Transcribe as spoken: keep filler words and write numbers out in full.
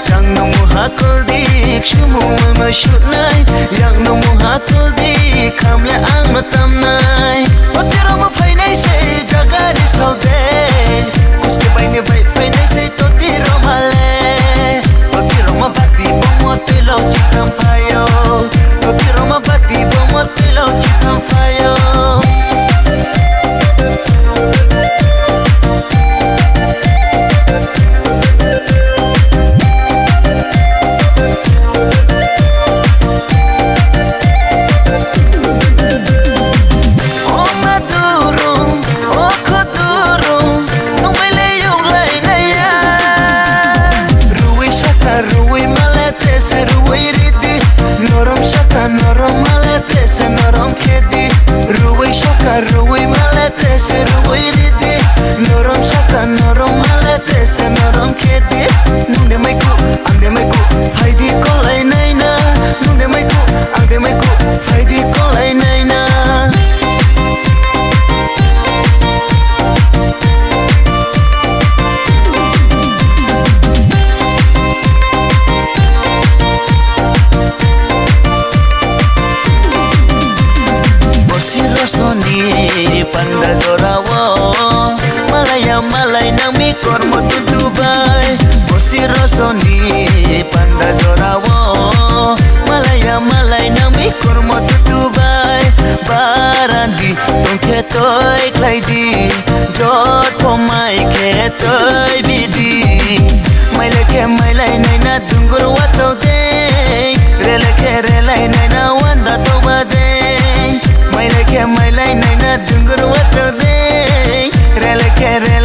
Yang no muha kuldi, sumu no shutnai. Yang no muha kuldi, khamle ang no tamnai. Toti roma phainai se, jagari saudai. Kuske baini bai phainai se, toti roma le. Toti roma bati bomo tuilok chitham phayo. Toti roma bati bomo tuilok chitham phayo. O madurung, o khudurung, nungmai le yuk lai naiya. Ruwi saka, ruwi male tese ruwi ridi. Norom saka, norom male tese norom khedi. Ruwi saka, ruwi male tese ruwi ridi. Norom saka, norom male tese norom khedi. Nung de mai ku, ang de mai ku, phaidi kolai naina. Nung de mai ku, ang de mai ku, phaidi kolai naina. Bosi rosoni panda jorao, malaya malai nangmi kormo tutu bai. Bosi rosoni panda jorao, malaya malai nangmi kormo tutu bai. Barandi tongkhe toi khlaidi, jot pomai khe toi bidi. Mailai khe mailai naina dungur wachau de, relai khe relai naina wanda toba de. Mailai khe mailai naina dungur wachau de, relai khe relai